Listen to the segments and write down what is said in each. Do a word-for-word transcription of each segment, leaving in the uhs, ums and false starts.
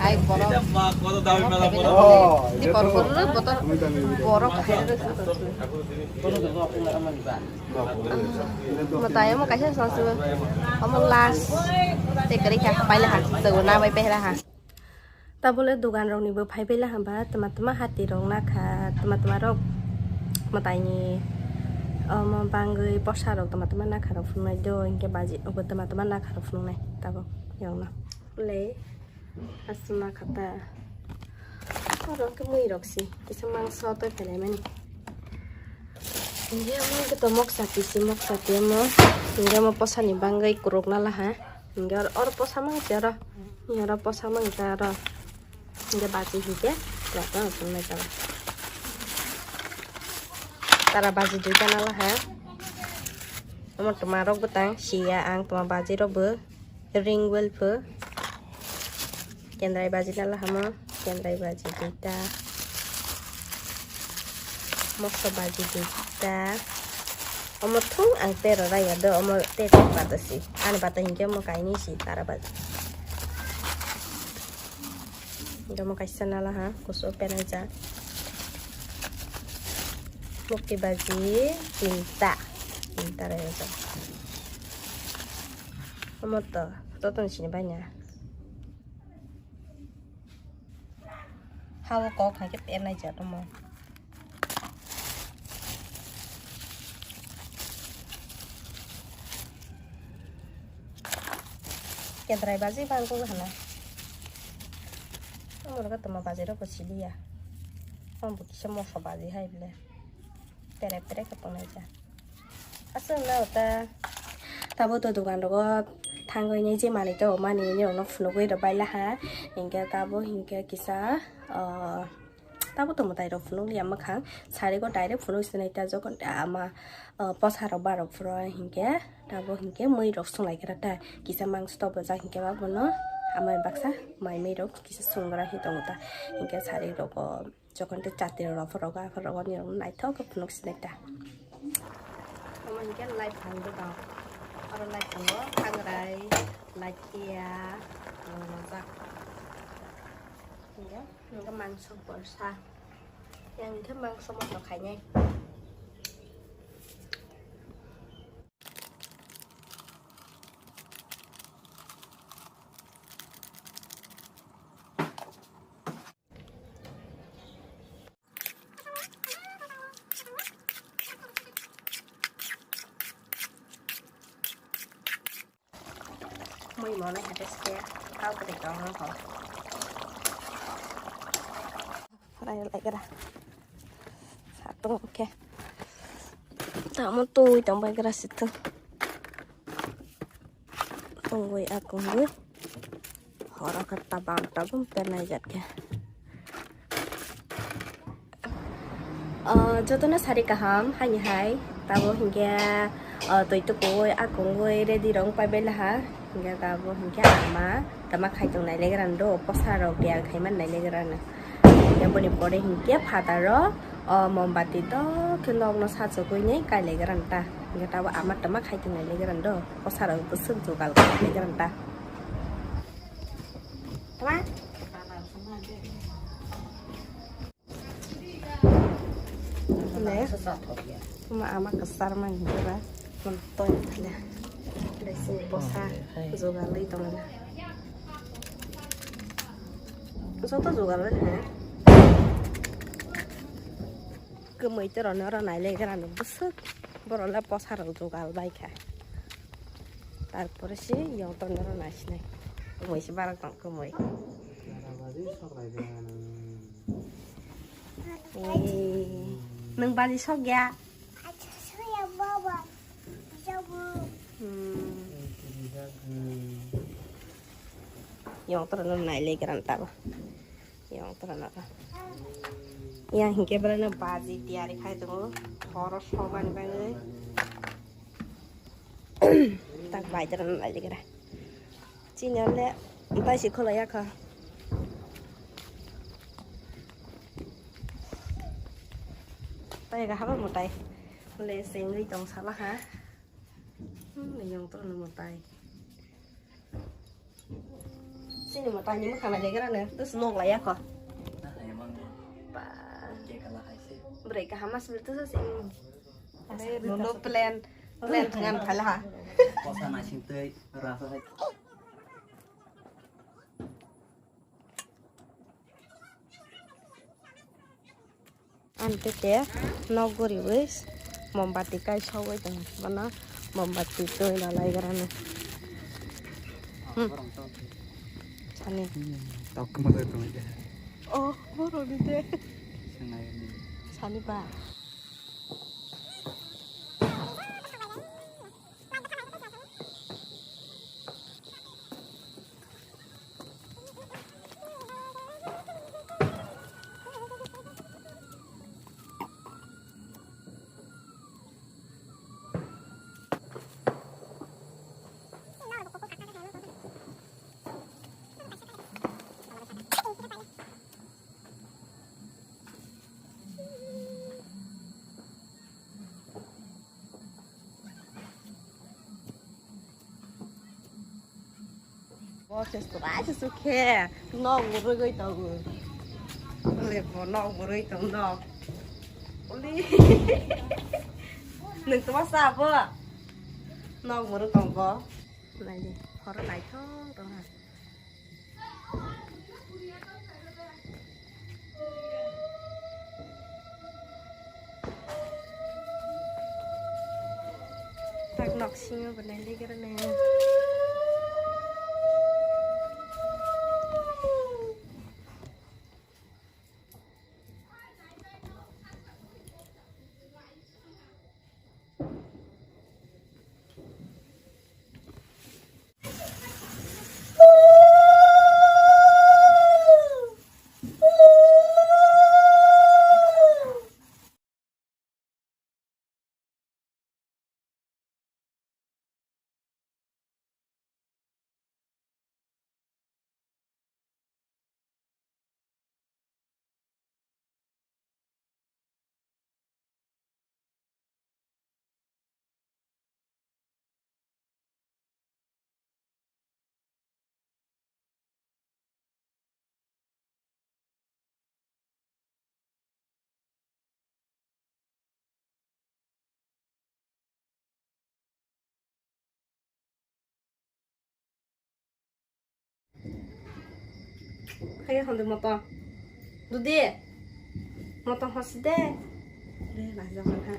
Ai, borok. Di borok borok. Mwtai omo kaisa songsu. Omo last. Tei kwrwi kha, paila ha. Chwngno nabai pehra ha. Tabole dogan rok ni bo phai phaila hwnba, twma twma hati rok nakha, twma twma rok mwtai ni omo bangwi posa rok twma twma nakha rok phunuknai do, hinkhe baji obo twma twma nakha rok phunuknai tabok yokno. Le aswk nakha ta. Oro khe mui rok si kisa mangso tei phailai mani. Hinkhe omo khe to moksa twi si, moksa twi omo. Hinkhe omo posa ni bangwi kwrwk na laha. Hinkhe oro, oro posa mang se oro. Hinkhe oro posa mang khe oro. Hinkhe baji hinkhe. Tara baji duita na laha. Omo twma rok bwtang siya ang twma baji rok bo. Ring well pho. Kendrai baji na lahamo, kendrai baji duita. Mokso baji duita. Omo thung ang tero raya do, omo te te bata si. Ani bata hinkhe omo kaini si tara baji. Omo kaisa na laha, kusu penai ja. Mukti baji tinta. Tinta raya ja. Omo to, joto ni sini bai na. Hao kok hai khe pernai ja tomo. Kedrai baji bang ko hana. Omo rok toma baji rok bo siliya. Omo bo kisa moso baji hai bile. Tere tere khe tongnai ja. Aswk na ta. Tabo to dukan rogo thangwi nai je manwi to mani ni rokno phunugwi rw baila ha. Hinkhe tabo hinkhe kisa, ah, tabo to mwtai rok phunuk liya mwkhang. Sari go direct phunuk sinai ta jokon ama, ah, posa rok barok phuru hinkhe tabo hinkhe mui rok sunglai khe ta kisa mangso to bwjak hinkhe ba bono ama baksa mai mui rok kisa sungra hi tongo ta. Hinkhe sari rogo Jokon tei chati rok, rok, rok, rok, ni rok naithok khe phunuk sinai ta. Omo hinkhe lai phang bwtang. Oro lai phango hangrai, lai phiya, rok jak. Hinkhe, hinkhe mangso borsa. Yang hinkhe mangso moso khainai. Mui monai hate ske, kau kete kau no kau. Rai lai kera. Satung ke. Tamo tui tong bai kera situ. Tungui akungui. Horo khe tabam tabam pernai jat khe. Ah, jotono sari kaham, haini hai. Tabo hinkhe, ah, twi tukui, akungui, ready rok wngpai belaha. Hinkhe tabo hinkhe ama tama khai tong nai legrano do, posa rok dial khai man nai legrano. Hinkhe boni pore hinkhe phataro, o mombati dok khe nokno sachogwi ni kai legrano ta. Hinkhe tabo ama tama khai tong nai legrano do, posa rok bwswk jugal khai legrano ta. Tama? Ne? Kuma ama kasar man jora. Kun toy le. Dai sini posa jogal lai tong na. Joto jogal lai ha. Kemui te roni oro nai le grano bwswk. Borok le posa rok jogal bai kha. Tarpore se yong tong oro nai sinai. Kemui se barak tong kemui. Ee, nwng bali sok ya? Hmm. Yong toro no nai le gran tabo. Yong toro no. Yang hinkhe bala no baji tiyari khai tongo. Horo sok bani bagwi. Tak bai toro no nai le gran. Chini ole tai si khola ya kha. Tai ga haba mutai. Le sengwi tong sala ha. Hmm, yang to no mutai. Sini mutai ni mukha na legra ne. Terus nok la ya kha. Ba. Brai ka hamas bil tu sing. No, no plan. Plan thangan phala ha. Posa na sing tei rasa hai. Ang tete nok guriwi mombati kai sogwi tongo. Bono mombati twi rwlai grano. Hmm. Sani. Tok kma tongo de. Oh, boroni de. Sani ba. Bo se surai se sukhe nok murugwi tongo. Ole bo nok murugwi tong nok. Ole. Nwng tuma sa bo? Nok murug tong bo. Nai di. Oro naithok tongha. Tak nok singo bo nai legra nai. Kaya hande moto. Dudi. Moto hosi de. De, lahjak pai tha.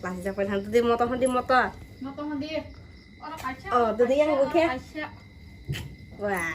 Lahjak pai tha. Dudi moto hondi moto. Moto hondi. Oro kaisa. Oh, dudi yang bukhe. Kaisa. Wah.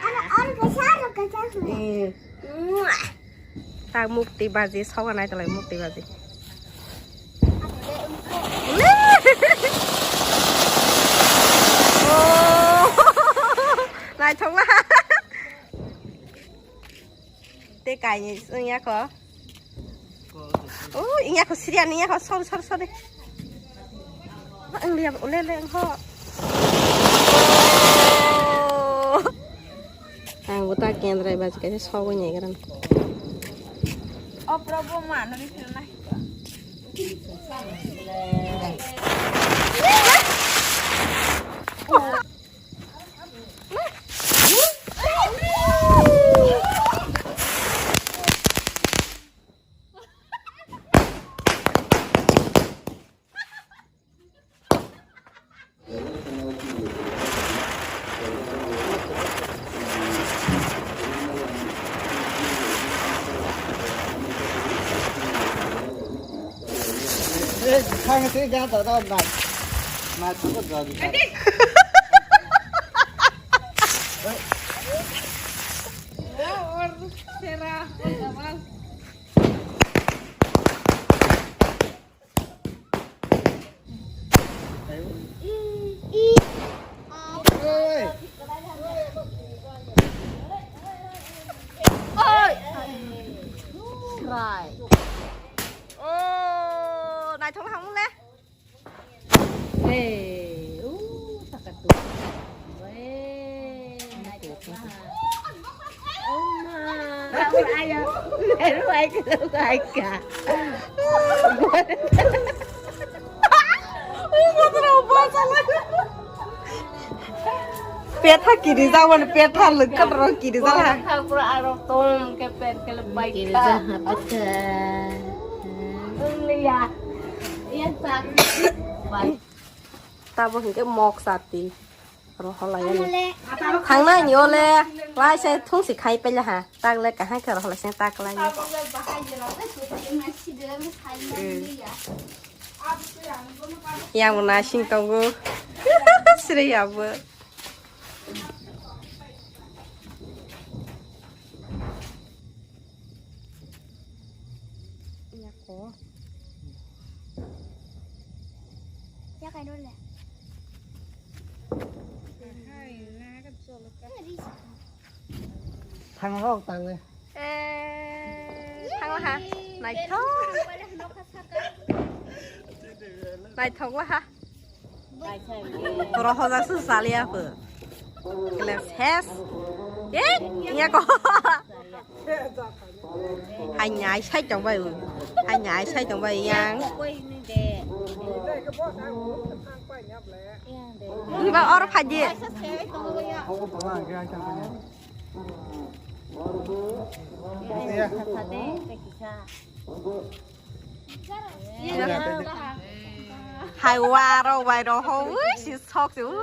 Oro, oro kaisa, oro kaisa. Eh. Muah. Tak mukti baji, soga nai talai mukti baji. Oh, naithokla. Te kaini wngya kho. Oh, wngya kho, siriya ni wngya kho, sorry, sorry, sorry. Ang liya, ole, le, ang kho. Oh. Ang bo ta kendrai baji kaisa sogwi nai gran. O Prabhu, ma no ri phil nai. Oi! Rai. Oh, naithok hamle. Hey, uh, sakatu. Hey, naithok. Oma. Ayo, ayo. Ayo, ayo, ayo. Petha kiri jawon, petha lwkha ro kiri jala. Petha pura arok tom ke pet ke lebai kiri ka. Jaha petha. Liya. Iya sa. Bai. Tabo hingke mok sati. Rohola ya ni. Thangnai ni ole. Lai se thung si khai pela ha. Tak le kahai khe rohola se tak lai. Yang na sing tongo. Sire ya bo. Yako. Yakai dole. Thang rok tang le. Eh, thang ha. Naithok. Naithok ha. Rohojak se chaliya pho. Kle ses. Eh, iya ko. Hai nyai sai tong bai. Hai nyai sai tong bai yang. Ni ba or phaji. Hai wa ro bai ro ho wi si sok si u.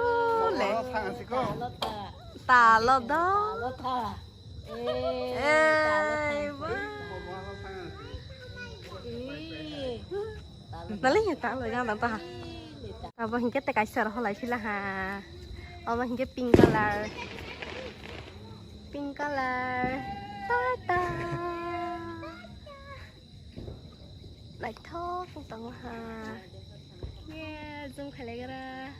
Talo do. Ei, wah. Nalai ya talo yang tanta ha. Abo hingke te kaisa roh lai phila ha. Abo hingke pink color. Pink color. Tata. Naithok wng tongo ha. Ye, zoom khailagra.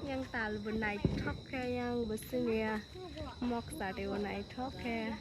Yang tal bo naithok khe, yang bo sini ya. Mok sari bo naithok khe.